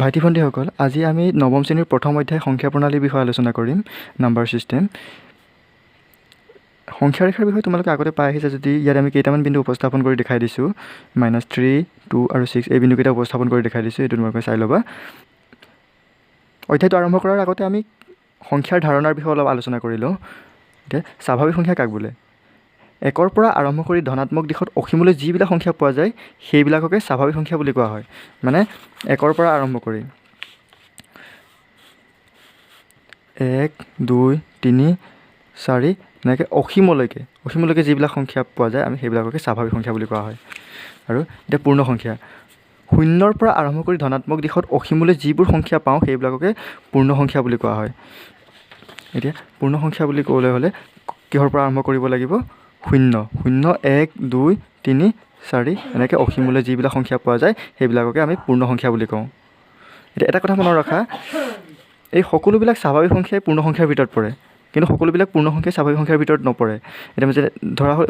ভাইটি ভণ্টিসকল, আজি আমি নৱম শ্ৰেণীৰ প্ৰথম অধ্যায় সংখ্যা প্ৰণালীৰ বিষয়ে আলোচনা কৰিম, নাম্বাৰ ছিষ্টেম। সংখ্যা ৰেখাৰ বিষয়ে তোমালোকে আগতে পাই আহিছা যদি ইয়াত আমি কেইটামান বিন্দু উপস্থাপন কৰি দেখাই দিছোঁ। -3, 2 আৰু 6, এই বিন্দুকেইটা উপস্থাপন কৰি দেখাই দিছোঁ, এইটো তোমালোকে চাই ল'বা। অধ্যায়টো আৰম্ভ কৰাৰ আগতে আমি সংখ্যাৰ ধাৰণাৰ বিষয়ে অলপ আলোচনা কৰি লওঁ। এতিয়া স্বাভাৱিক সংখ্যা কাক বোলে? একৰ পৰা আৰম্ভ কৰি ধনাত্মক দিশত অসীমলৈ যিবিলাক সংখ্যা পোৱা যায়, সেইবিলাককে স্বাভাৱিক সংখ্যা বুলি কোৱা হয়। মানে একৰ পৰা আৰম্ভ কৰি 1, 2, 3, 4 এনেকৈ অসীমলৈকে যিবিলাক সংখ্যা পোৱা যায়, আমি সেইবিলাককে স্বাভাৱিক সংখ্যা বুলি কোৱা হয়। আৰু এতিয়া পূৰ্ণ সংখ্যা, শূন্যৰ পৰা আৰম্ভ কৰি ধনাত্মক দিশত অসীমলৈ যিবোৰ সংখ্যা পাওঁ, সেইবিলাককে পূৰ্ণ সংখ্যা বুলি কোৱা হয়। এতিয়া পূৰ্ণ সংখ্যা বুলি ক'বলৈ হ'লে কিহৰ পৰা আৰম্ভ কৰিব লাগিব? শূন্য, শূন্য, 1, 2, 3, 4 এনেকৈ অসীমলৈ যিবিলাক সংখ্যা পোৱা যায়, সেইবিলাককে আমি পূৰ্ণ সংখ্যা বুলি কওঁ। এতিয়া এটা কথা মনত ৰাখা, এই সকলোবিলাক স্বাভাৱিক সংখ্যাই পূৰ্ণ সংখ্যাৰ ভিতৰত পৰে, কিন্তু সকলোবিলাক পূৰ্ণ সংখ্যাই স্বাভাৱিক সংখ্যাৰ ভিতৰত নপৰে। এতিয়া আমি যে ধৰা হ'ল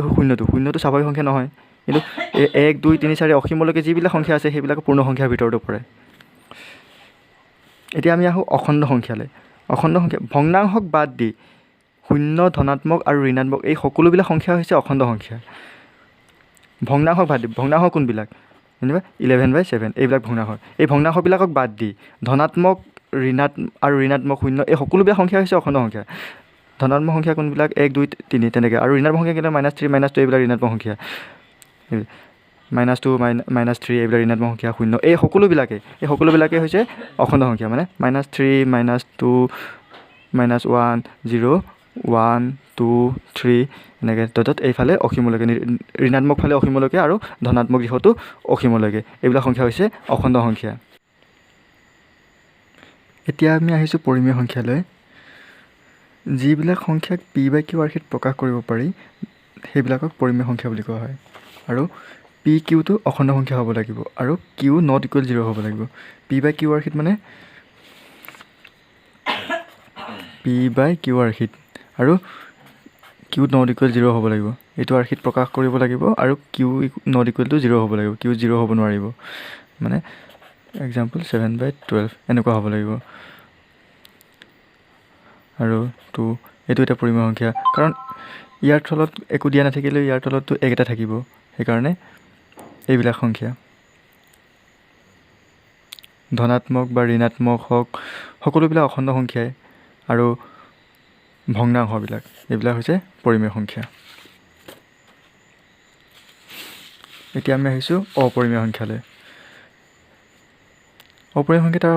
শূন্যটো স্বাভাৱিক সংখ্যা নহয়, কিন্তু এই 1, 2, 3, 4 অসীমলৈকে যিবিলাক সংখ্যা আছে, সেইবিলাক পূৰ্ণ সংখ্যাৰ ভিতৰতো পৰে। এতিয়া আমি আহোঁ অখণ্ড সংখ্যালৈ। অখণ্ড সংখ্যা ভগ্নাংশক বাদ দি শূন্য, ধনাত্মক আৰু ঋণাত্মক এই সকলোবিলাক সংখ্যা হৈছে অখণ্ড সংখ্যা। ভগ্নাংশক বাদ দি, ভগ্নাংশ কোনবিলাক? যেনিবা 11/7, এইবিলাক ভগ্নাংশ। এই ভগ্নাংশবিলাকক বাদ দি ধনাত্মক, আৰু ঋণাত্মক, শূন্য এই সকলোবিলাক সংখ্যা হৈছে অখণ্ড সংখ্যা। ধনাত্মক সংখ্যা কোনবিলাক? 1, 2, 3 তেনেকৈ। আৰু ঋণাত্মক সংখ্যা কেইটা? -3, -2 এইবিলাক ঋণাত্মক সংখ্যা, -2, -3 এইবিলাক ঋণাত্মক সংখ্যা, শূন্য এই সকলোবিলাকে হৈছে অখণ্ড সংখ্যা। মানে -3, -2, -1, 0, 1, 2, 3 এনেকৈ তত এইফালে অসীমলৈকে, ঋণাত্মক ফালে অসীমলৈকে আৰু ধনাত্মক দিশতো অসীমলৈকে, এইবিলাক সংখ্যা হৈছে অখণ্ড সংখ্যা। এতিয়া আমি আহিছোঁ পৰিমেয় সংখ্যালৈ। যিবিলাক সংখ্যাক পি বাই কিউ আৰ্হিত প্ৰকাশ কৰিব পাৰি, সেইবিলাকক পৰিমেয় সংখ্যা বুলি কোৱা হয়। আৰু পি কিউটো অখণ্ড সংখ্যা হ'ব লাগিব আৰু কিউ not equal zero হ'ব লাগিব। পি বাই কিউ আৰ্হিত, মানে পি বাই কিউ আৰ্হিত আৰু কিউ not equal zero হ'ব লাগিব। এইটো আৰ্হিত প্ৰকাশ কৰিব লাগিব আৰু Q not equal to zero হ'ব লাগিব, কিউ জিৰ' হ'ব নোৱাৰিব। মানে এক্সাম্পল 7/12 এনেকুৱা হ'ব লাগিব। আৰু টু, এইটো এটা পৰিমেয় সংখ্যা, কাৰণ ইয়াৰ তলত একো দিয়া নাথাকিলেও ইয়াৰ তলততো এক এটা থাকিব, সেইকাৰণে এইবিলাক সংখ্যা ধনাত্মক বা ঋণাত্মক হওক, সকলোবিলাক অখণ্ড সংখ্যাই আৰু ভগ্নাংশবিলাক, এইবিলাক হৈছে পৰিমেয় সংখ্যা। এতিয়া আমি আহিছোঁ অপৰিমেয় সংখ্যালৈ। অপৰিমেয় সংখ্যা তাৰ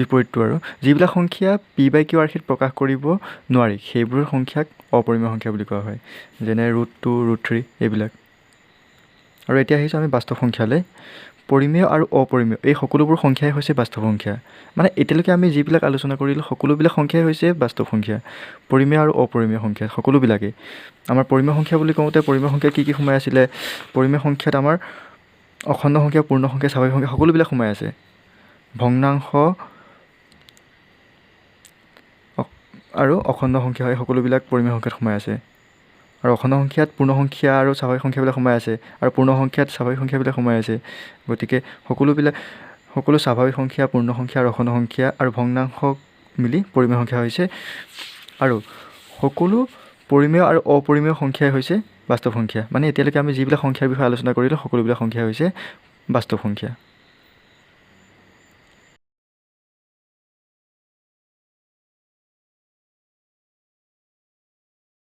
বিপৰীতটো, আৰু যিবিলাক সংখ্যা পি বাই কিউ আৰ্হিত প্ৰকাশ কৰিব নোৱাৰি, সেইবোৰ সংখ্যাক অপৰিমেয় সংখ্যা বুলি কোৱা হয়, যেনে √2, √3 এইবিলাক। আৰু এতিয়া আহিছোঁ আমি বাস্তৱ সংখ্যালৈ। পৰিমেয় আৰু অপৰিমেয় এই সকলোবোৰ সংখ্যাই হৈছে বাস্তৱ সংখ্যা। মানে এতিয়ালৈকে আমি যিবিলাক আলোচনা কৰিলোঁ, সকলোবিলাক সংখ্যাই হৈছে বাস্তৱ সংখ্যা, পৰিমেয় আৰু অপৰিমেয় সংখ্যা সকলোবিলাকেই। আমাৰ পৰিমেয় সংখ্যা বুলি কওঁতে পৰিমেয় সংখ্যা কি কি সোমাই আছিলে? পৰিমেয় সংখ্যাত আমাৰ অখণ্ড সংখ্যা, পূৰ্ণ সংখ্যা, স্বাভাৱিক সংখ্যা সকলোবিলাক সোমাই আছে। ভগ্নাংশ আৰু অখণ্ড সংখ্যা এই সকলোবিলাক পৰিমেয় সংখ্যাত সোমাই আছে। আৰু অখণ্ড সংখ্যাত পূৰ্ণ সংখ্যা আৰু স্বাভাৱিক সংখ্যাবিলাক সোমাই আছে, আৰু পূৰ্ণ সংখ্যাত স্বাভাৱিক সংখ্যাবিলাক সোমাই আছে। গতিকে সকলো স্বাভাৱিক সংখ্যা, পূৰ্ণ সংখ্যা আৰু অখণ্ড সংখ্যা আৰু ভগ্নাংশ মিলি পৰিমেয় সংখ্যা হৈছে। আৰু সকলো পৰিমেয় আৰু অপৰিমেয় সংখ্যাই হৈছে বাস্তৱ সংখ্যা। মানে এতিয়ালৈকে আমি যিবিলাক সংখ্যাৰ বিষয়ে আলোচনা কৰিলোঁ, সকলোবিলাক সংখ্যা হৈছে বাস্তৱ সংখ্যা।